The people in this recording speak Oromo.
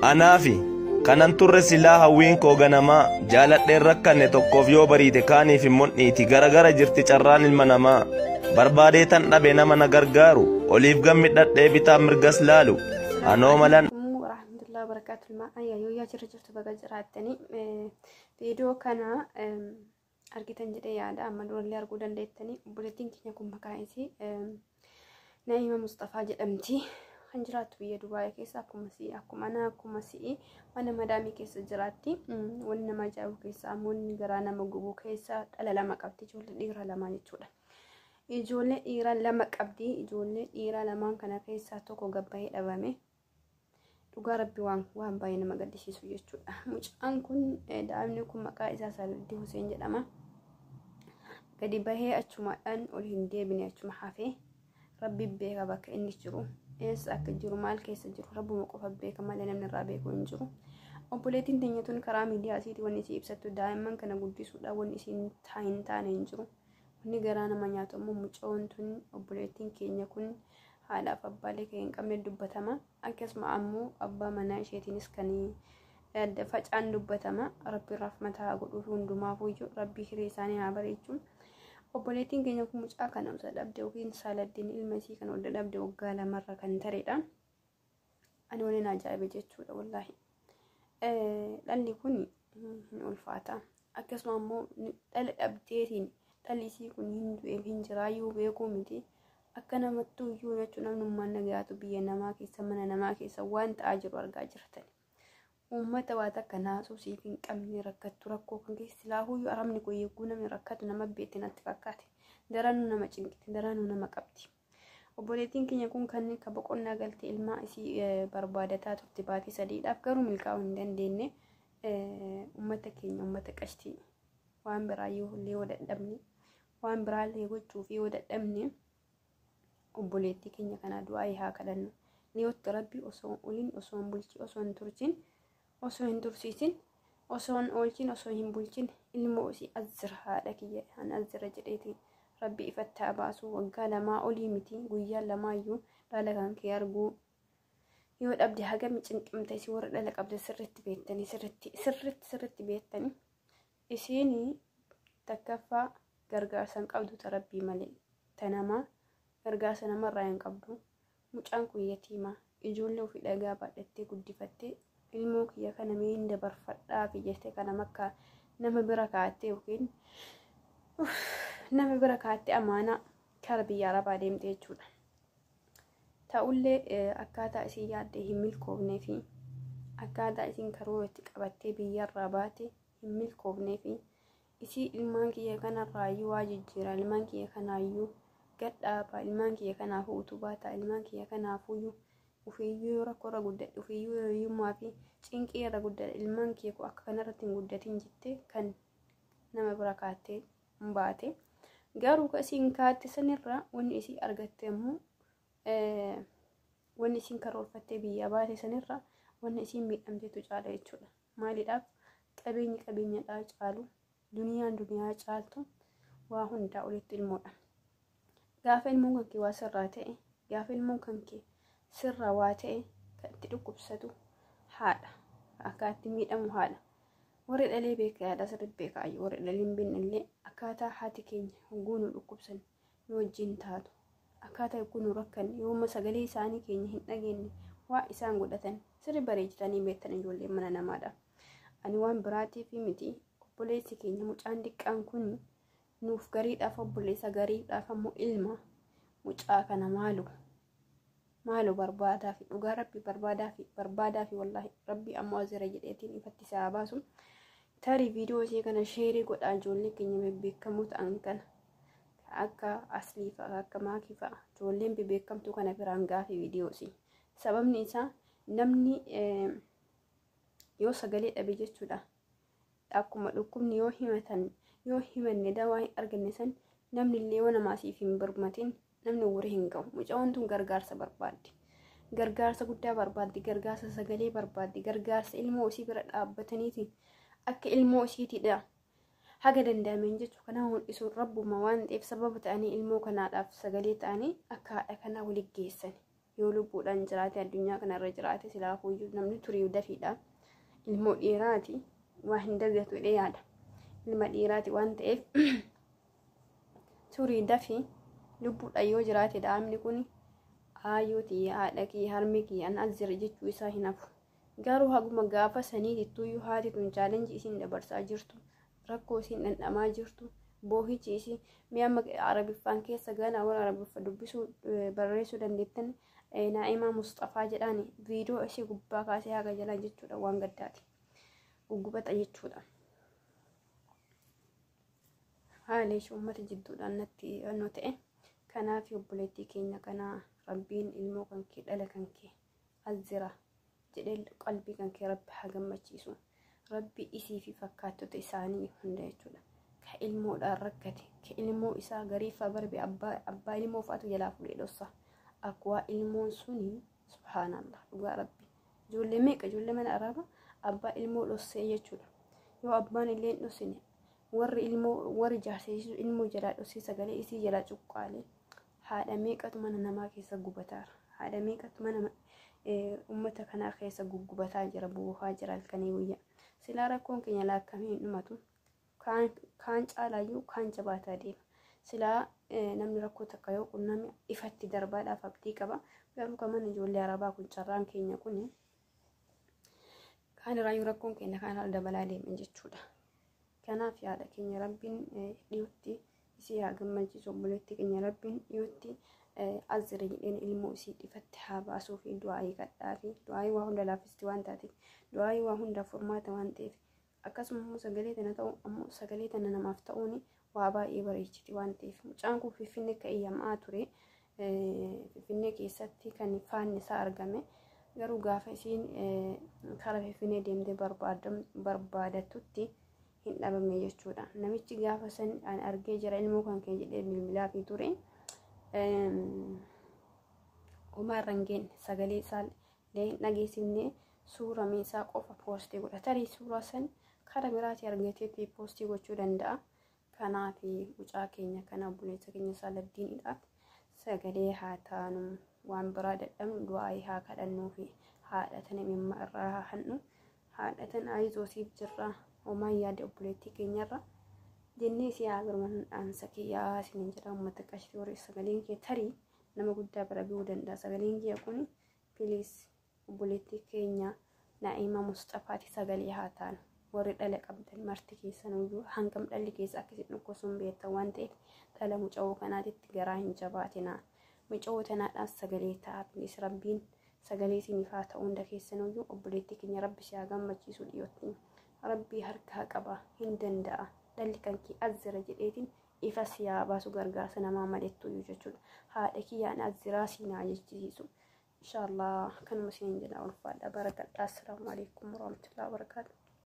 Anaafi kanan turre silaa hawwiin koo ganamaa jaaladheen rakkanne tokkoof yoo bariite kaaniif immoo dhiiti garagara jirti carraan ilma namaa barbaadee tan dhabe nama na gargaaru oliif gammi dhadhee bitaa mirgas laalu anoo malan. Warahmatullahi wabarakatuh. Ayyaa yoo jirra jirtu baga jiraattanii viidiyoo kana argitan jedhee yaada, amma durallee arguu dandeettanii. Obboleettiin keenya kun maqaan isii Naa'ima Mustafaa jedhamti. Kan jiraattu biyya Dubaayii keessa, akkuma si'i, akkuma ana, akkuma si'i mana madaamii keessa jiraatti. Wanni nama ajaa'ibu keessaa, wanni garaa nama gubu keessa, dhala lama qabdi, ijoollee dhiira lama jechuudha. Ijoollee dhiiraa lama qabdi. Ijoollee dhiiraa lamaan kana keessaa tokko gabbayee dhabame. Dhugaa Rabbi, waan baay'ee nama gaddisiisu jechuudha. Mucaan kun, daa'imni kun maqaa isaa Saaladdii Huseen jedhama. Gadi bahee achumaadhaan ol hin deebine, achuma hafee. Rabbi beeka bakka inni jiru. Eessa akka jiru, maal keessa jiru, Rabbuma qofa beeka malee namni irraa beeku hin jiru. Obboleettiin teenya tun karaa miidiyaa isiitii wanni isii ibsattu, daa'imman kana guddisuudhaan wanni isiin hin taane hin jiru. Wanni garaa nama nyaatu ammoo, mucoon tun, obboleettiin keenya kun haadhaaf abbaalee kan hin qabne dubbatama. Akkasuma ammoo abbaa manaa isheetiinis kan adda facaan dubbatama. Rabbi rahmata haa godhuuf hundumaafuyyuu, Rabbi hiree isaanii haa bareechu. Obboleettiin keenya kun mucaa kana osoo dhabde, yookiin Saaladdiin ilma isii kan ol dhabde, waggaa 2rra kan tareedha. Ani waliin ajaa'ibe jechuudha wallaahi. Dhalli kun hin ulfaata. Akkasuma ammoo dhala dhabdeetiin dhalli isii kun hin du'eef hin jiraayyuu beekuu miti. Akka namattuu iyyuu jechuun namnummaan nagaatu biyya namaa keessa, mana namaa keessa waan ta'aa jiru argaa jirtan. Uummata waa takka naasuu siif hin qabne rakkattu, rakkoo kan keessa silaahuyyuu arabni kun yegguu namni rakkatu nama beetti natti fakkaate. Daranuu nama cinqiti, daranuu nama qabdi. Obboleettiin keenya kun kan ka boqonnaa galtee ilmaa isii barbaadataa turte baatii 3dhaaf, garuu milkaa'uu hin dandeenye. Uummata keenya, uummata qashtii, waan biraa yoo illee yoo dadhabne, waan biraallee gochuuf yoo dadhabne, obboleettii keenya kana du'aa haa kadhannu. Dhiyootti Rabbi osoo olin, osoo hin bulchi, osoo hin turchin, osoo hin tursiisin, osoo hin oolchin, osoo hin bulchin, ilmoo isii azira haadha kiyya an azira jedheeti Rabbi ifatti haa baasu. Waggaa 2 olii miti, guyyaa lamaayyuu dhala kan kee arguu yoo dhabde hagami cinqimta? Isii warra dhala qabde sirritti beektanii, sirritti sirritti sirritti beektanii. Isiin takkaffaa gargaarsa hin qabdu ta Rabbii malee, ta namaa gargaarsa namarraa hin qabdu. Mucaan kun yatiima, ijoollee ofii dhagaa baadhattee guddifattee, ilmoo kiyya kana mee hin dabarfadhaa fi jettee kana makka nama bira kaa'attee yookiin nama bira kaa'attee amaanaa kara biyya arabaa deemte jechuudha. Ta'ullee akkaataa isin yaadde hin milkoofnee fi akkaataa isin karoora itti qabattee biyyarraa baate hin milkoofnee fi isii ilmaan kiyya kanarraayyuu waa jijjiira, ilmaan kiyya kanaayyuu gadhaaba, ilmaan kiyya kanaafuu utubaa ta'a, ilmaan kiyya kanaafuyyuu ofiiyyuu rakkoo irra guddadhe, ofiiyyuu hiyyummaa fi cinqii irra guddadhe, ilmaan kiyya koo akka kanarratti hin guddatin jettee kan nama bira kaattee hin baate. Garuu ka isiin kaatte sanirra wanni isii argatte ammoo, wanni isiin karoorfattee biyyaa baate sanirra wanni isiin miidhamteetu caala jechuudha. Maaliidhaaf? Qabeenyi qabeenyadhaa caalu, duniyaan duniyaa caaltu, waa hundaa olitti ilmoodha. Gaafa ilmoon kan kee waa sirraa ta'e, gaafa ilmoon kan kee sirraa waa ta'e, kan itti dhukkubsatu haadha. Akka itti miidhamu haadha. Warri dhalee beekaa yaada sirriitti beekaa, warri dhalee hin beekne illee akkaataa haati keenya hogguu nu dhukkubsan nu wajjin taatu, akkaataa hogguu nu rakkan yooma sagalee isaanii keenya hin dhageenye waa isaan godhatan sirri bareechitanii beektan ijoollee mana namaadha. Ani waan biraatiif miti, obboleessi keenya mucaan diqqaan kun nuuf gariidhaaf obboleessa, gariidhaaf ammoo ilma. Mucaa kana maalu maalu barbaadaa fi dhugaa Rabbi barbaadaa fi barbaadaa fi wallaahi Rabbi ammoo azira jedheetiin ifatti isaa baasu. Tarii viidiyoo ishee kana share godhaa, ijoollee keenya bebbeekamoo ta'an kana akka Aslii fa'a, akka Maakii fa'a, ijoolleen bebeekamtuu kana biraan gaafi viidiyoo isii. Sababni isaa namni yoo sagalee dhabe jechuudha. Akkuma dhukkubni yoo himatan, yoo himanne dawaa hin arganne san, namni illee yoo namaasiif hin birmatin namni warri hin ga'u. Mucaan tun gargaarsa barbaaddi. Gargaarsa guddaa barbaaddi. Gargaarsa sagalee barbaaddi. Gargaarsa ilmoo isii bira dhaabbataniiti akka ilmoo isiitiidha. Haga danda'ameen jechuu kana mul'isuun Rabbuma waan ta'eef, sababa ta'anii ilmoo kanaadhaaf sagalee ta'anii akka haadha kanaa walitti geessan. Yoo lubbuudhaan jiraate, addunyaa kanarra jiraate, silaafuyyuu namni turii dafiidha. Ilmoo dhiiraati, waa hin dagatu jedhee yaada. Ilma dhiiraati waan ta'eef turii dafii, lubbuudhaan yoo jiraate daa'imni kun aayyoo tiyya, haadha kiyya, harmi kiyya an as jira jechuu isaa hin hafu. Garuu haguma gaafa sanii tittuyyuu haati tun challenge isiin dabarsaa jirtu, rakkoo isiin dhandhamaa jirtu, boohichi isii mi'a amma Arabiffaan keessa gana warra Arabiffa dubbisuu barreessuu dandeettan, Naa'imaa Musxafaa jedhaani viidiyoo isii gubbaa kaasee haga jalaa jechuudha, waan gaddaati. Guggubata jechuudha. Haala ishee uummata jidduudhaan natti annoo ta'e. Kanaaf obboleettii keenya kana Rabbiin ilmoo kan kee, dhala kan kee as jira jedhee qalbii kan kee Rabbi haa gammachiisu. Rabbi isii fi fakkaattota isaanii hunda jechuudha. Ka ilmoodhaan rakkate, ka ilmoo isaa gariifaa barbe, abbaa ilmoo fa'aatu jalaa fuudhee dhossa. Akkuma ilmoon suni, subhaanallah, dhugaa Rabbi. Ijoollee meeqa, ijoollee mana Araba abbaa ilmoo dhossee jechuudha. Yoo abbaan illee hin dhossine, warri ilmoo, warri jaarsa ilmoo jalaa dhossee sagalee isii jalaa cuqqaalee, haadha meeqatu mana namaa keessa gubataara. Haadha meeqatu mana uummata kanaa keessa guggubataa jira, buufaa jira halkanii guyyaa. Silaa rakkoon keenya laakkamee hin dhumatu. Kaan caalaayyuu kaan jabaataa deema. Silaa namni rakkoo takka yoo qunname ifatti darbaadhaaf abdii qaba. Garuu kan mana ijoollee Arabaa kun, carraan keenya kun kaan irraayyuu rakkoon keenya kaan dabalaa deema jechuudha. Kanaaf yaada keenya Rabbiin dhiyootti isii haa gammachiisu. Obboleettii keenya Rabbiin dhiyootti as jira jedheen ilmoo isii dhifatti haa baasuu fi du'aayii kadhaa fi du'aayii waa hunda laaffisti waan taateef, du'aayii waa hundaaf furmaata waan ta'eef, akkasuma immoo sagalee tana ta'u ammoo sagalee tana namaaf ta'uun waa baay'ee bareechiti waan ta'eef. Mucaan kun Finfinnee kan iyyamaa ture, Finfinnee keessatti kan faanni isaa argame. Garuu gaafa isiin karaa Finfinnee deemtee barbaadattutti hin dhabame jechuudha. Namichi gaafa san an argee jira ilmoo kan kee jedhee bilbilaa fi ture. Homaa irra hin geenye, sagalee isaa illee hin dhageessifne, suura isaa qofa post godha. Tarii suuraa san karaa biraatii argateetti post gochuu danda'a. Kanaaf mucaa keenya kana, obboleessa keenya Saaladdiinidhaaf sagalee haa taanu. Waan biraa dadhabnu du'aayii haa kadhannuu fi haadha tana dhimma irraa haa hannu. Haadha tana ayizoo, siif jirra, homaan yaada obboleettii keenyarra jennee si haa birman. Dhaamsa kiyyaa isiniin jedha, uummata qashtii warri sagaleen kee tarii nama guddaa bira ga'uu danda'a. Sagaleen kiyya kun, please, obboleettii keenya Naa'ima Musxafaati sagalee haa taanu. Warri dhala qabdan marti keessan hangam dhalli keessa akkasiin dhukkubsuun beektan waan ta'eef, dhala muca'oo kanaatitti garaa hin jabaatinaa. Muca'oo tanaadhaaf sagalee ta'a. Please, Rabbiin sagalee isiniif haa ta'u hunda keessanuyyuu. Obboleettii keenya Rabbi si haa gammachiisu dhiyootti. Rabbii harkaa qaba, hin danda'a. Dhalli kan kee as jira jedheetiin ifa si haa baasu, gargaarsa namaa malettuyyuu jechuudha. Haadha kiyyaan as jiraa si naa jechisiisu. Inshaallah kanuma isiniin jedha, ulfaadha, barakadha. Assalaamu alaikum warahmatullahi wabarakaatu.